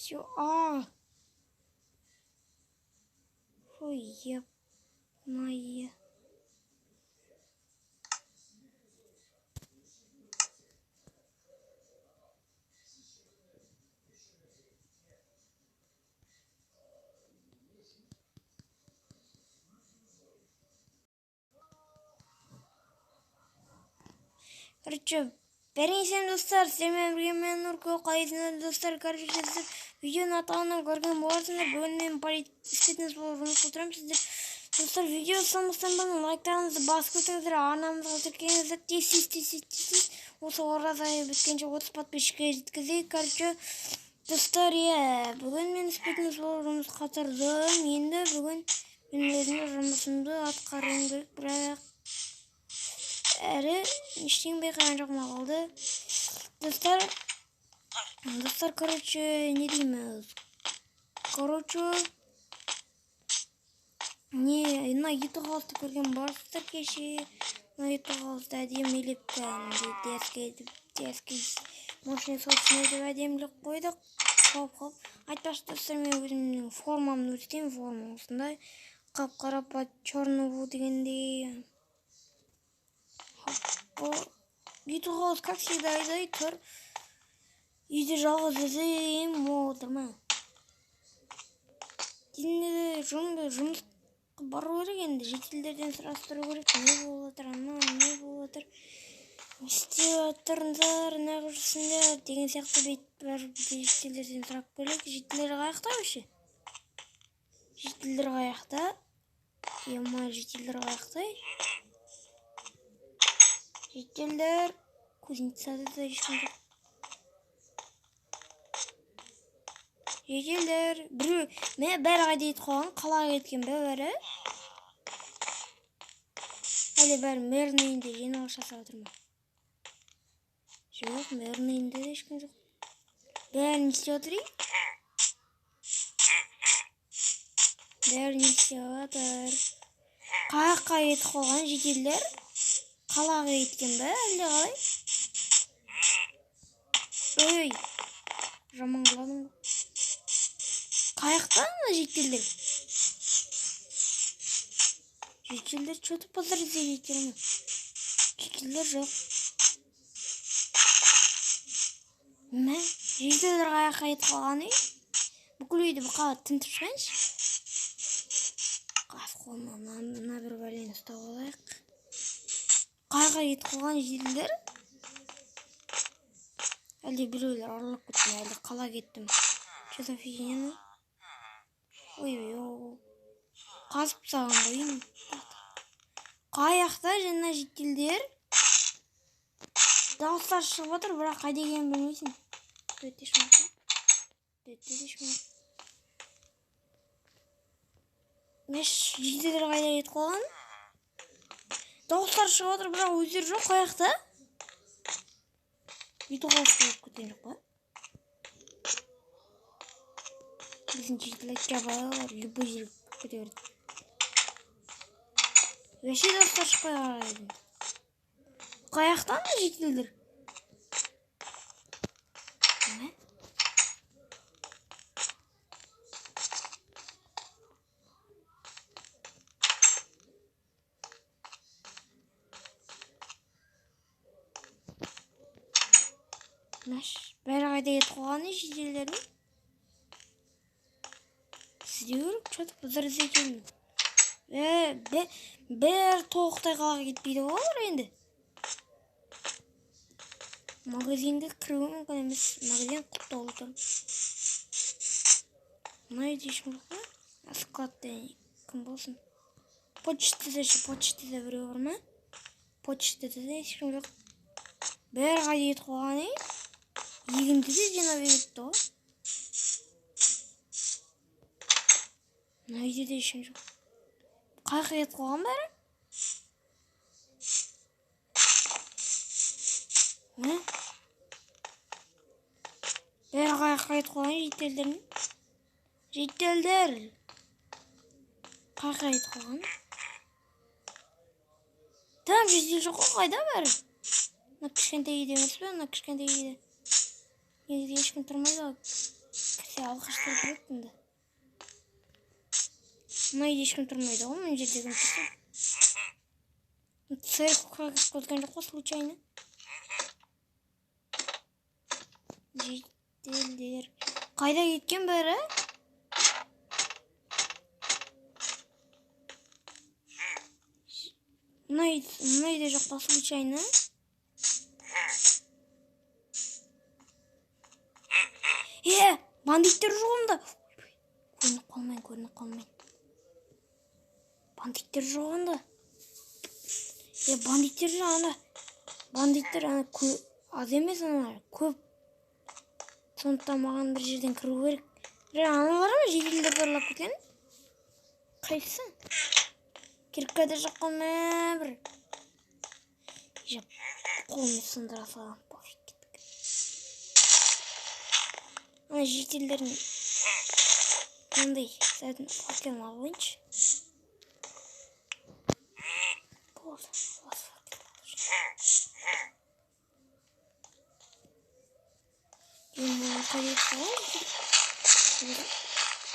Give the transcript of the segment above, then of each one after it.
Все, а. Ой, еп, моя. Короче, бәріңе сәлем, достар, сіздермен бірге мен, Нұрко. Қалайсыңдар, достар? Короче, сіздер видеоның атауынан көрген боларсыңдар. Бүгін мен спецназ болып жұмыс отырамын. Сіздер, достар, видео салмастан бұрын лайктарыңызды басып өтіңіздер, арнамызға тіркеліңіздер. Тез, тез, тез, тез, тез, тез. Осы ораза айы біткенше 30 подписчикке жеткізейік. Короче, достар, иә, бүгін мен спецназ болып жұмысқа тұрдым. Енді бүгін мен өзімнің жұмысымды атқаруым керек, бірақ әрі ештеңе байқаған жоқ мақұлды. Достар, достар, короче, не дейміз? Короче, не, мына ютуб хаусты көрген барсыздар кеше. Мына ютуб хаусты әдемілеп кәдімгідей дерске етіп, дерске мощный сочный етіп әдемілеп қойдық. Хоп, хоп. Айтпақшы, достар, мен өзімнің формамды көрсетейін. Форма осындай. Қап-қара по черному дегендей. Ютуб хаус, как всегда, айдай тұр. Үйде жалғыз өзім отырмын. Енді жұмыс бару керек енді, жительдерден сұрастыру керек, не болып жатыр, анау не болып жатыр, не істеп жатырсыңдар, неғып жүрсіңдер деген сияқты бүйтіп барып жительдерден сұрап көрейік. Жительдер қаяқта вообще? Жительдер қаяқта? Ема, жительдер қаяқта? Жительдер кузницада да ешкім жоқ. Жительдер біреу, мә, бәрі қайда кетіп қалған? Қалаға кеткен бе бәрі? Әлде бәрі мэрдің үйінде жиналыс жасап отыр ма? Жоқ, мэрдің үйінде де ешкім жоқ. Бәрі не істеп отыр ей? Бәрі не істеп жатыр? Қаяққа кетіп қалған жительдер? Қалаға кеткен бе, әлде қалай? Ой, жаман құладым ғой. Қаяқта ана жительдер? Жительдер чё-то подозрительно. Жительдер жоқ. Мә, жительдер қаяққа кетіп қалған ей? Бүкіл үйді бір қабат тінтіп шығайыншы. Қас қолына мына бір бәлені ұстап алайық. Қаяққа кетіп қалған жительдер? Әлде біреулер ұрлап кетті ме, әлде қала кетті ме? Чё за фигня? Ой, ой, ой. Қазып тастаған ғой үйін. Қаяқта жаңа жительдер? Дауыстар шығып отыр, бірақ қайда екенін білмейсің. Өте шмақ. Өте шмақ. Мәш, жительдер қайда кетіп қалған? Дауыстар шығып отыр, бірақ өздері жоқ. Қаяқта? Ютуб болып кеткен жоқ па? Біздің жительдер жабайылар, любой жерге кете береді. Вообще дауыстар шықпай қалады. Қаяқтан да жительдер? Мә? Мәш, бәрі қайда кетіп қалған жительдердің? Іздеу керек, чё-то подозрительно. Бәрі толықтай қалаға кетпейді ғой олар енді. Магазинге кіруі мүмкін емес, магазин құлыптаулы тұр. Мына үйде ешкім жоқ па? Складта кім болсын? Почтада ше, почтада біреу бар ма? Почтада да ешкім жоқ. Бәрі қайда кетіп қалған ей? Егінді де жинап кетті ғой. Мына үйде де ешкім жоқ. Қаяққа кетіп қалған бәрі? Мә? Бәрі қаяққа кетіп қалған жительдердің? Жительдер! Қаяққа кетіп қалған? Там житель жоқ қой, қайда бәрі? Мына кішкентай үйде емес пе? Мына кішкентай үйде. Негізі ешкім тұрмайды ғой. Кірсе алқаштар кіреді енді. Мына үйде ешкім тұрмайды ғой, мына жерде кім тұрса? Церковьқа кіріп кеткен жоқ қой случайно. Жителдер қайда кеткен бәрі? Мына үйде жоқ па случайно? Бандиттер жоқ онда. Көрініп қалмайын, көрініп қалмайын. Бандиттер жоқ онда. Бандиттер жоқ ана. Бандиттер ана аз емес ана, көп. Сондықтан маған бір жерден кіру керек. Бір аналар ма жеделдерді ұрлап кеткен? Қайсысы? Кирка да жоқ қой, мә бір. Жап, қолымды сындыра саламын. Пофиг, кеттік. Ана жителдердің мындай сәтін факелін алып алайыншы. Болды, осы факел.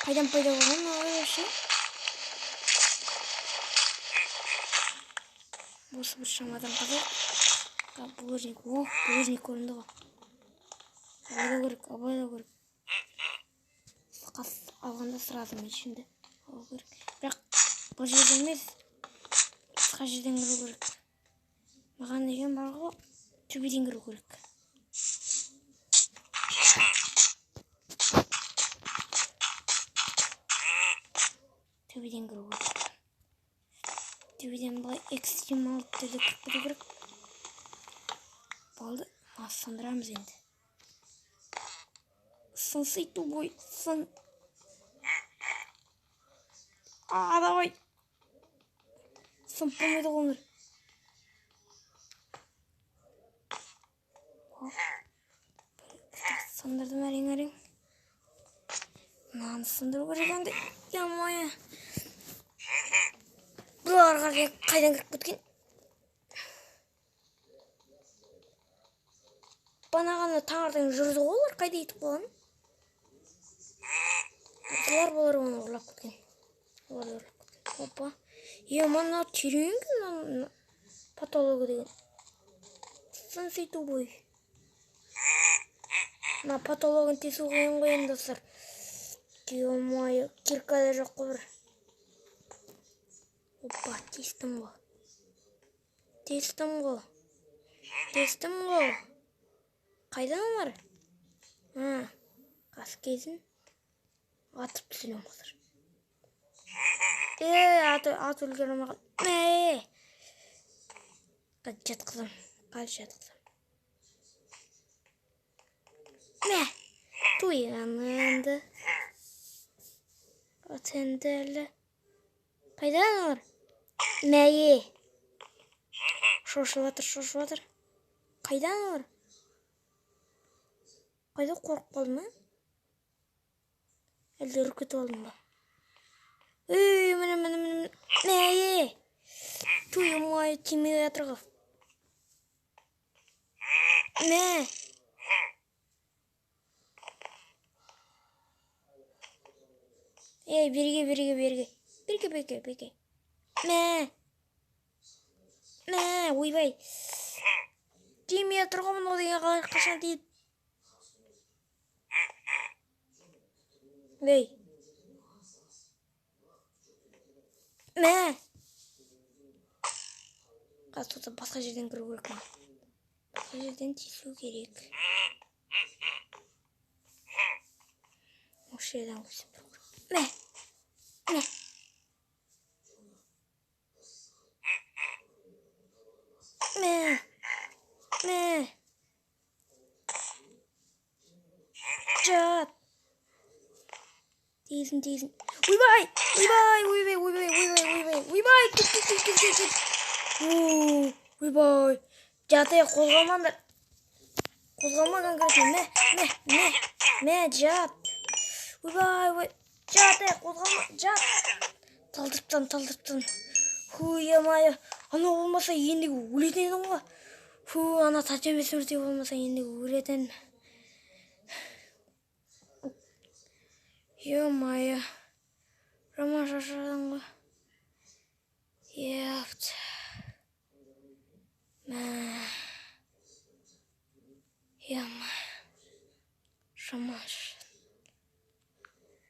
Қайдан пайда болған мыналар вообще? Осы бір шамадан қазақ. Булыжник. О, булыжник көрінді ғой. Абайлау керек, абайлау керек. Қас алғанда сразу мен ішімді алу керек. Бірақ бұл жерде емес, басқа жерден кіру керек. Маған деген бар ғой, төбеден кіру керек. Төбеден кіру керек. Төбеден былай экстремалды түрде кіріп кету керек. Болды, сындырамыз енді. Сынсый тубой, сын. А, давай. Сынып болмайды ғой өмір. Сындырдым әрең әрең. Мынаны сындыру керек енді. Ё-моё. Бұлар қайдан кіріп кеткен? Бана ғана таңертең жүрді ғой олар, қайда кетіп қалған? Бұлар болар оны ұрлап кеткен. Олар ұрлап кеткен. Опа. Е, мына терең екен мына потологы деген. Сынсый тубой. Мына потологын тесу қиын ғой енді достар. Ё-моё, кирка да жоқ қой бір. Опа, тестім ғой. Тестім ғой. Тестім ғой. Қайдан олар? Қас кезін атып түсіремін қазір. Ат үлгере алмаған. Қазір жатқызам, қазір жатқызам. Мә, туйған енді. Ат енді әлі. Қайдан олар? Мә, е. Шошып жатыр, шошып жатыр. Қайдан олар? Қайда қорқып қалдым, а? Әлде үркітіп алдым ба? Ей, міне, міне, міне, міне. Мә, е. Туй, тимей жатыр ғой. Мә. Ей, берге, берге, берге. Берге, берге, берге. Мә. Мә, ойбай. Тимей жатыр ғой мынау деген қалай қашан тиеді? Ей. Мә. Қазір тоқтап басқа жерден кіру керек маған. Басқа жерден тиісу керек. Осы жерден өсіп тұру керек. Мә. Мә. Мә. Мә. Жат. Тиісін, тиісін. Ойбай! Ойбай, ойбай, ойбай, ойбай, ойбай, ойбай, кет, кет, кет, кет, кет, кет. О, ойбай. Жат, ей, қозғалмаңдар. Қозғалма конкретно. Мә, мә, мә, мә, жат. Ойбай, ойбай. Жат, ей, қозғалма, жат. Талдырып тастадым, талдырып тастадым. Фу, ё-моё. Анау болмаса ендігі өлетін едім ғой. Фу, ана тәтем смерти болмаса ендігі өлетін. Ё-моё, жаман шаршадым ғой. Епт, мә, ё-моё, жаман.